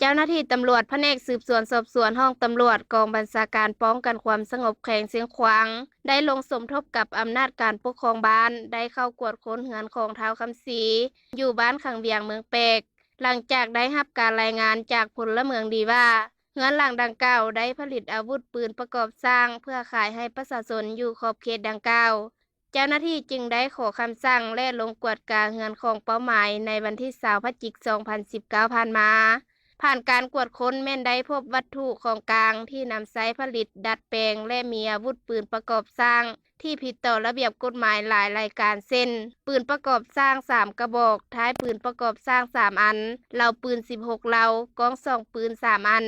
ເຈົ້າໜ້າທີ່ຕຳຫຼວດພະແນກສືບສວນສອບສວນຫ້ອງຕຳຫຼວດ ກອງບັນຊາການປ້ອງກັນຄວາມສະຫງົບແຂວງຊຽງຂວາງ ໄດ້ລົງສົມທົບກັບອຳນາດການປົກຄອງບ້ານ ໄດ້ເຂົ້າກວດຄົ້ນເຮືອນຂອງທ້າວຄຳສີ ຢູ່ບ້ານຂັງວຽງ ເມືອງແປກ ຫຼັງຈາກໄດ້ຮັບການລາຍງານຈາກພົນລະເມືອງດີວ່າ ເຮືອນຫຼັງດັ່ງກ່າວໄດ້ຜະລິດອາວຸດປືນປະກອບສ້າງ ເພື່ອຂາຍໃຫ້ປະຊາຊົນຢູ່ຂອບເຂດດັ່ງກ່າວ. ເຈົ້າໜ້າທີ່ຈຶ່ງໄດ້ຂໍຄຳສັ່ງ ແລະ ລົງກວດກາເຮືອນຂອງເປົ້າໝາຍໃນວັນທີຊາວ ພະຈິກ ສອງພັນສິບເກົ້າ ຜ່ານມາ. ຜ່ານການກວດຄົ້ນແມ່ນໄດ້ພົບວັດຖຸຂອງກາງທີ່ນຳໃຊ້ຜະລິດ, ດັດແປງ ແລະ ມີອາວຸດປືນປະກອບສ້າງທີ່ຜິດຕໍ່ລະບຽບກົດໝາຍຫຼາຍລາຍການ ເຊັ່ນ ປືນປະກອບສ້າງສາມກະບອກ, ທ້າຍປືນປະກອບສ້າງສາມອັນ, ເລົາປືນສິບຫົກເລົາ, ກ້ອງສ່ອງປືນສາມອັນ,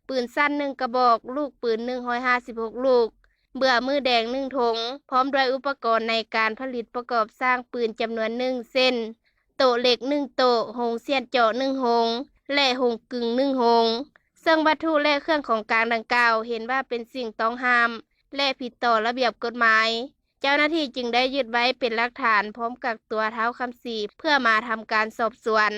ປືນສັ້ນໜຶ່ງກະບອກ, ລູກປືນໜຶ່ງຮ້ອຍຫ້າສິບຫົກລູກ, ເບື່ອມືແດງໜຶ່ງຖົງ, ພ້ອມດ້ວຍອຸປະກອນໃນການຜະລິດປະກອບສ້າງປືນຈຳນວນໜຶ່ງ ເຊັ່ນ ໂຕເຫຼັກໜຶ່ງໂຕ, ໂຮງສ່ຽນເຈາະໜຶ່ງໂຮງ ແລະ ໂຮງກຶງໜຶ່ງໂຮງ, ເຊິ່ງວັດຖຸ ແລະ ເຄື່ອງຂອງກາງດັ່ງກ່າວເຫັນວ່າເປັນສິ່ງຕ້ອງຫ້າມ ແລະ ຜິດຕໍ່ລະບຽບກົດໝາຍ. ເຈົ້າໜ້າທີ່ຈຶ່ງໄດ້ຍຶດໄວ້ເປັນຫຼັກຖານ ພ້ອມກັກຕົວທ້າວຄຳສີ ເພື່ອມາທຳການສອບສວນ.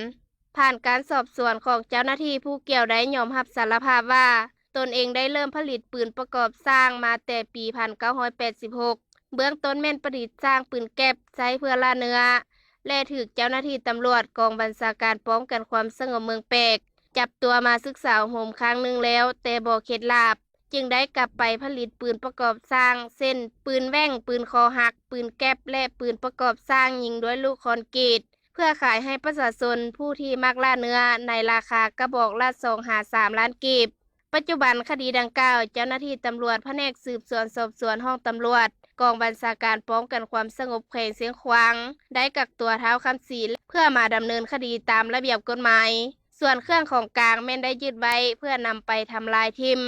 ຜ່ານການສອບສວນຂອງເຈົ້າໜ້າທີ່ ຜູ້ກ່ຽວໄດ້ຍອມຮັບສາລະພາບວ່າ ຕົນເອງໄດ້ເລີ່ມຜະລິດປືນປະກອບສ້າງມາແຕ່ປີພັນເກົ້າຮ້ອຍແປດສິບຫົກ ເບື້ອງຕົ້ນແມ່ນປະດິດສ້າງປືນແກັບໃຊ້ເພື່ອລ່າເນື້ອ ແລະ ຖືກເຈົ້າໜ້າທີ່ຕຳຫຼວດກອງບັນຊາການປ້ອງກັນຄວາມສະຫງົບເມືອງແປກ ຈັບຕົວມາສຶກສາອົບຮົມຄັ້ງໜຶ່ງແລ້ວ ແຕ່ບໍ່ເຂັດຫຼາບ ຈຶ່ງໄດ້ກັບໄປຜະລິດປືນປະກອບສ້າງ ເຊັ່ນ ປືນແຫວ່ງ, ປືນຄໍຫັກ, ປືນແກັບ ແລະ ປືນປະກອບສ້າງຍິງດ້ວຍລູກຄອນກຣີດ ເພື່ອຂາຍໃຫ້ປະຊາຊົນຜູ້ທີ່ມັກລ່າເນື້ອ ໃນລາຄາກະບອກລະສອງຫາສາມລ້ານກີບ. ປັດຈຸບັນຄະດີດັ່ງກ່າວ ເຈົ້າໜ້າທີ່ຕຳຫຼວດພະແນກສືບສວນສອບສວນຫ້ອງຕຳຫຼວດ ກອງບັນຊາການປ້ອງກັນຄວາມສະຫງົບແຂວງຊຽງຂວາງ ໄດ້ກັກຕົວທ້າວຄຳສີ ເພື່ອມາດຳເນີນຄະດີຕາມລະບຽບກົດໝາຍ. ສ່ວນເຄື່ອງຂອງກາງແມ່ນໄດ້ຍຶດໄວ້ເພື່ອນຳໄປທຳລາຍຖິ້ມ.